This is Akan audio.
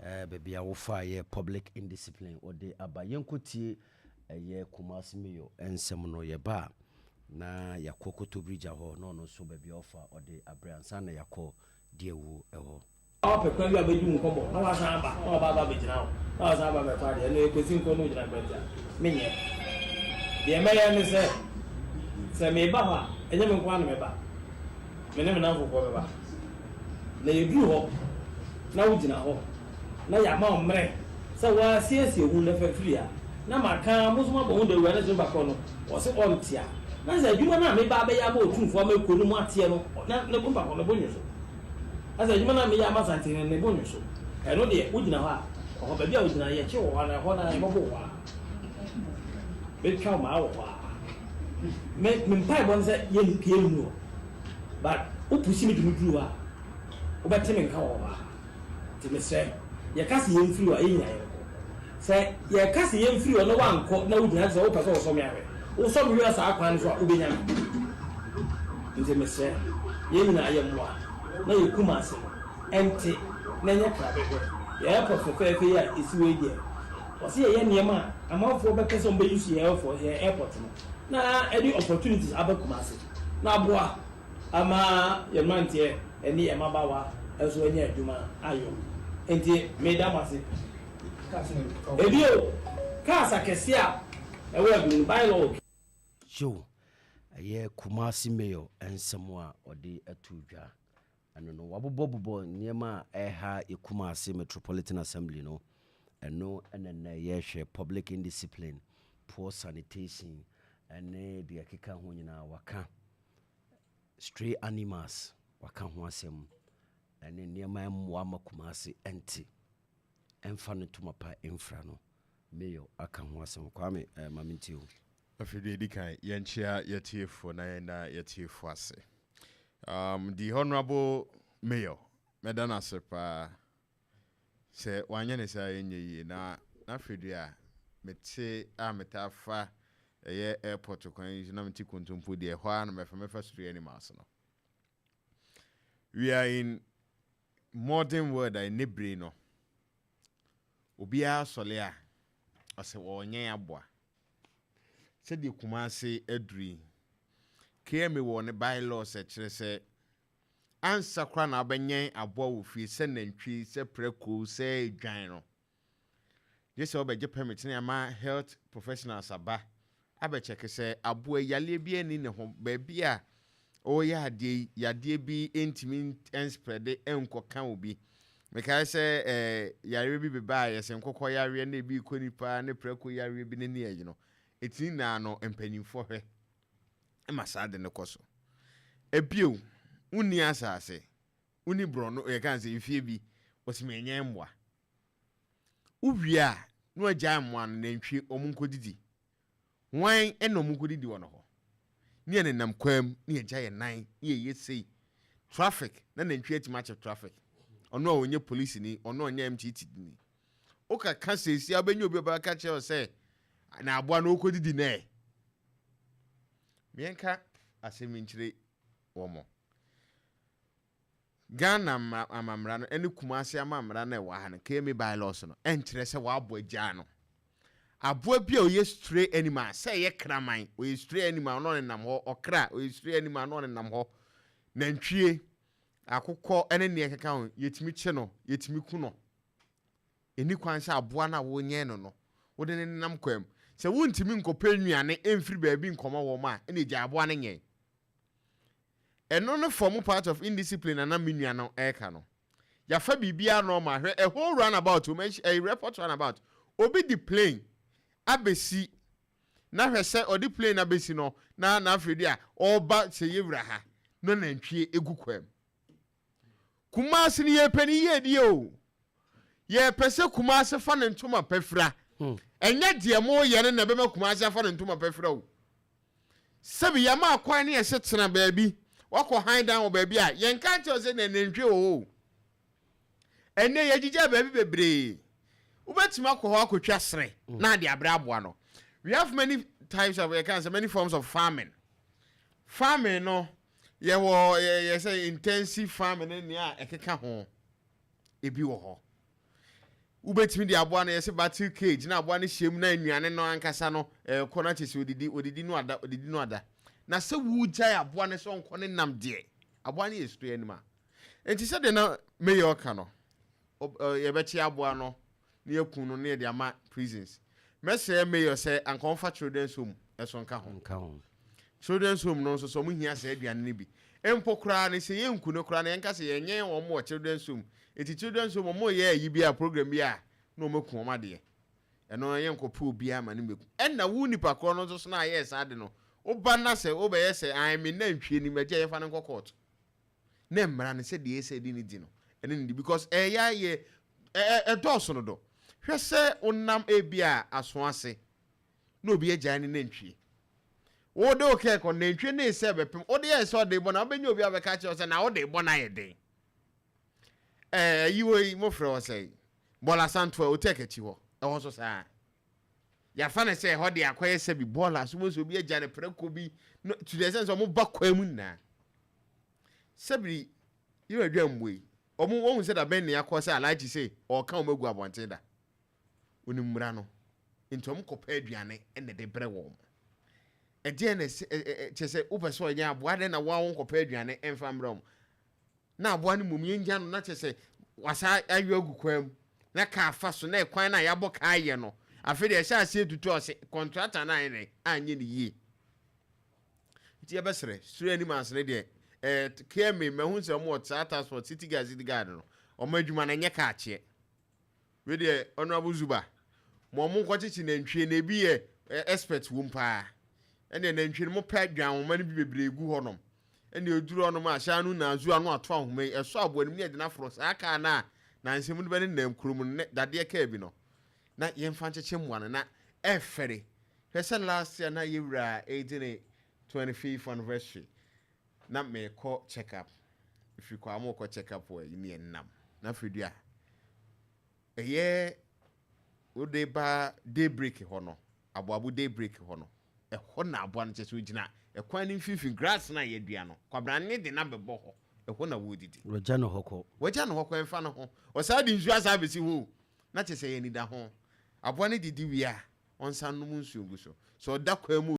Baabi a wofa yɛ public indiscipline wɔde aba. Yɛnkɔtie ɛyɛ Kumasi Mayor nsɛm no. Yɛba a, na yɛakɔ Kotobirigya hɔ, na ɔno nso baabi a ɔfa ɔde abrɛ ansa na yɛakɔ Deɛwu ɛhɔ. Wapɛ kwan bi a bɛdi wo nkɔmmɔ na wasan aba na waba aba abɛgyina hɔ na wasan aba abɛtɔ adeɛ ɛno ɛkɔsi nkɔ no gyina baabi a menyɛ. Deɛ mɛyɛ ne sɛ, sɛ meba hɔ a, ɛnyɛ me nko ara na mɛba, me ne me namfofoɔ bɛba. Na yɛduru hɔ na wogyina hɔ na yɛama wo mmerɛ sɛ woasiesie wo ho na fa firi ha na maka mo nso moabɔ ho dawuro ne sɛ nipa korɔ no ɔse ɔnte a, na sɛ adwuma no a meba abɛyɛ ama Otumfoɔ ama kuro no mu ateɛ no na ne nipa korɔ no bo nnwo so. Na sɛ adwuma no a meyɛ ama Asantehene no ne bo nnwo so, ɛno deɛ wogyina hɔ a, ɛhɔ baabi a wogyina yɛkye wɔ hɔ anaa ɛhɔ no ara yɛbɛbo wo hɔ ara. Bɛtwa wo maa wɔ hɔ ara. Me me mpaebɔ ne sɛ yɛmpie nnu hɔ. But wopusi me de me duru hɔ a, wobɛte me nka wɔ hɔ ara. Nti mesrɛ, yɛka sɛ yɛmfiri hɔ a, yɛn nyinaa yɛnkɔ. Sɛ yɛka sɛ yɛmfiri hɔ na woankɔ na wogyina te sɛ wopɛ sɛ wosɔ me ahwɛ, wosɔ me hwɛ saa kwan no so a, wobɛnya me. Nti mesrɛ, yɛn nyinaa yɛmmoa na yɛn Kumasi no ɛnte na ɛnyɛ krabɛhwɛ. Yɛn airport fɛfɛɛfɛ yi a ɛsi hɔ yi deɛ, wɔse yɛyɛ nneɛma a amanfoɔ bɛpɛ sɛ wɔbɛ use yɛn airport, yɛn airport no na ɛde opportunities aba Kumasi na aboa ama yɛn mmeranteɛ ne yɛn mmabaawa nso anya adwuma ayɔ. Nti meda mo ase. Ebio, cars akɛseɛ a ɛwɔ Adum no, bylaw wɔ. Yo, ɛyɛ Kumasi Mayor nsɛm a ɔde ato dwa. Ɛno no, wabobɔbobɔ nneɛma a ɛha yɛ Kumasi Metropolitan Assembly no. Ɛno ɛna nnɛ yɛhwɛ public indiscipline, poor sanitation, ɛne deɛ ɛkeka ho nyinaa waka. Stray animals waka ho asɛm, ɛne nneɛma mmoa ma Kumasi ɛnte. Ɛmfa no ntoma pa mfira no. Mayor aka ho asɛm. Kwame, ma mentie o. Afei deɛ ɛdi kan, yɛnkyea yɛtiefoɔ na yɛnda yɛtiefoɔ ase. The Honourable Mayor, mɛda no ase paa sɛ wanyɛ ne saa, yɛnyɛ yie. Na n'afei deɛ a mete a metaa fa ɛyɛ airport kwan yi so na mete Kontompo deɛ, ɛhɔ ara na mɛfa stray animals no. We are in modern world a ɛnɛ bere no, obiara sɔle a ɔsɛ wɔnyɛn aboa. Sɛdeɛ Kumase aduru yi, KMA wɔ ne bylaws, ɛkyerɛ sɛ ansa koraa na wobɛnyɛn aboa wɔ fie, sɛ nantwi, sɛ prɛko, sɛ dwan no, gye sɛ wobɛgye permit ne ama health professionals aba abɛkyɛke sɛ aboa yareɛ bi ani ne ho, baabi a ɔreyɛ adeɛ yi, yadeɛ bi ntumi nspread nkɔka obi. Mekae sɛ yareɛ bi beba a yɛsɛ nkɔkɔ yareɛ na ebi kɔ nipa ne prɛko yareɛ bi ne ne ɛyi no, ɛti nyinaa no, mpanyinfoɔ hwɛ ma saa de no kɔ so. Ebio, wonni asase, wonni borɔno, yɛka sɛ efie bi wɔsɛ ɛnyɛ mmoa. Wowie a, na wagyae mmoa no, nantwie ɔmo nkɔdidi wan ɛna ɔmo nkɔdidi wɔ no hɔ ne yɛ nenam kwan mu ne yɛgya yɛ nan ne yɛyɛ sei traffic na nantwie atumi akyɛ traffic. Ɔno a ɔnyɛ polisi ni, ɔno a ɔnyɛ MTT ni, wokaka seesia wobɛnya obi a ɔbɛka kyerɛ wo sɛ na aboa no ɔkɔdidi nɛ. Meɛnka asɛm nkyerɛ wɔ mo. Ghana amammerɛ no ne Kumase amammerɛ no ɛwɔ ha no, KMA bylaws no ɛnkyerɛ sɛ wɔabɔ agyaa no. Aboa bi a ɔyɛ stray animal, sɛ ɛyɛ kraman, ɔyɛ stray animal na ɔnenam hɔ, ɔkra ɔyɛ stray animal na ɔnenam hɔ, nantwie, akokɔ ne nea ɛkeka ho, yɛtumi kye no, yɛtumi ku no. Ɛni kwan sɛ aboa no a wonyɛn no, wode ne nenam kwan mu. Sɛ wontumi nkɔpɛ nnuane ɛmfiri baabi nkɔmɔ wɔ mu a, ɛna gya aboa no nyɛn. Ɛno no form part of indiscipline. Ana me nua no ɛreka no, yɛafa biribiara normal. Hwɛ, a whole roundabout o, ɛyɛ airport roundabout, obi di plane abɛsi na hwɛ sɛ ɔde plane abɛsi no na afei de a ɔreba sɛ yɛwura ha na nantwie egu kwan mu. Kumase no, yɛpɛ ne yie die o, yɛpɛ sɛ Kumase fa ne ntoma pɛfira. Ɛnyɛ deɛ moyɛ no na ɛbɛma Kumase afa ne ntoma pɛfira o. Sɛbi, yɛma akwan ne yɛsɛ tena baabi, wakɔ han dan wɔ baabi a yɛnka nkyerɛ sɛ na nantwie wɔ hɔ o. Ɛnɛ yɛgyigya baabi bebree, wobɛtumi akɔ hɔ akɔtwa serɛ na ade abrɛ aboa no. We have many types of, yɛka sɛ many forms of farming. Farming no, yɛwɔ yɛ sɛ intensive farming ne nea ɛkeka ho. Ebi wɔ hɔ. Wobɛtumi de aboa no, yɛsɛ battle cage na aboa no hyɛ mu na nnuane no ankasa no ɛkɔ no akyɛ sɛ odidi, odidi no ada, odidi no ada. Na sɛ wogyae aboa no sɛ ɔnkɔ ne nam deɛ, aboa no yɛ stray animal. Nti sɛdeɛ na mayor ɔka no, yɛbɛkye aboa no na yɛku no na yɛde ama prisons. Mɛsrɛ mayor sɛ anka ɔmfa children's home ɛso nka ho. Nka ho. Children's home no nso so, ɔmo hia sɛ aduane no bi mpo koraa no, sɛ yɛnku no koraa no, yɛnka sɛ yɛnyɛ wɔn wɔ children's home. Eti children's home, ɔmo yɛ ayi bi a, program bi a, na ɔmo aku wɔn adeɛ. Ɛno yɛn nkɔpɛ obiara ma no mbɛku. Ɛna wo nipa korɔ no nso so na ayɛ saa de no, woba na sɛ wobɛyɛ sɛ ayi mi na ntwie nim agye, yɛfa no nkɔ court na mmara no sɛ deɛ ɛsɛ di ne di no ɛne ne di, because ɛyɛ ayɛ ɛdɔɔso no do. Hwɛ sɛ wonam ebi a aso ase na obi agyae ne nantwie, wode wo kɛkɔ nantwie ne sɛ bɛpem wode yɛ sɛ ɔde bɔ na wobɛnya obi a bɛka kyerɛ wo sɛ na wode bɔ no ayɛ den. Ɛyi wɔ yi mofrɛ wɔ sɛ bɔɔla santo a wotɛ akyi hɔ, ɛhɔ so saa yɛafa no sɛ ɛhɔ de akɔyɛ sɛ bi bɔɔla so mo sɛ obi agya ne prɛko bi no, to the extent sɛ ɔmo ba kwan mu nyinaa sɛbiri yɛrɛ adwa mmoe yi, ɔmo wɔn sɛ dabɛn ne akɔ sɛ Alhaji sɛ ɔka ɔmo agu abɔnten da onim mmara no, nti ɔmo kɔpɛ aduane ɛna de brɛ wɔn. Ɛdeɛ na ɛsɛ ɛ ɛ kyɛ sɛ wopɛ sɛ ɔnyɛ aboa dɛ na wɔn a wɔn kɔpɛ aduane ɛmfa mbrɛ wɔn na aboa no mom yɛngya no na kyɛ sɛ wasa ayɔ agu kwan mu na kaa fa so na ɛkwan no a yɛabɔ kaa yɛ no, afei deɛ ɛhyɛ aseɛ tutu a, ɔsɛ contractor no ayɛ dɛ anyɛ ne yie. Nti yɛbɛsrɛ stray animals no deɛ, KMA mahu sɛ ɔmo wɔ saa task force, city guard, city guard no, ɔmo adwuma no ɛnyɛ kaa kyeɛ. Wei deɛ, Honourable Zuba ma ɔmo nkɔkyekye nantwie na ebi yɛ expert wom paa. Ɛnna nantwie no, mopɛ dwan ahoma no bi bebree gu hɔnom, ɛnna eduru hɔnom a hyɛn no na azu ano ato ahoma yi ɛsɔ aboa no mu ne yɛde no aforɔ saa kaa no a nansɛm no bɛ ne nam kurom no ne dadeɛ kaa bi no na yɛmfa nkyekye mmoa no na ɛfɛre. Hwɛ sɛ last year na yɛwura ɛdi ne 25th anniversary na mekɔ check up, ɛfiri kɔ a mokɔ check up wɔ ayi ne yɛnam na afei dua ɛyɛ wode ba Daybreak hɔ no, Aboabo Daybreak hɔ no, ɛhɔ na aboa no kyɛ sɛ ogyina ɛkwan no mfimfini, grass no a yɛdua no, kwabrane de na bɛbɔ hɔ, ɛhɔ na wɔdidi. Wɔgya no hɔ kɔ. Wɔgya no hɔ kɔ, ɛmfa no ho. Ɔsaa de nsuo asa abɛsi hɔ o, na kyɛ sɛ yɛnida ho. Aboa no didi wie a, ɔnsa nom nsuo gu so sɛ ɔda kwan mu.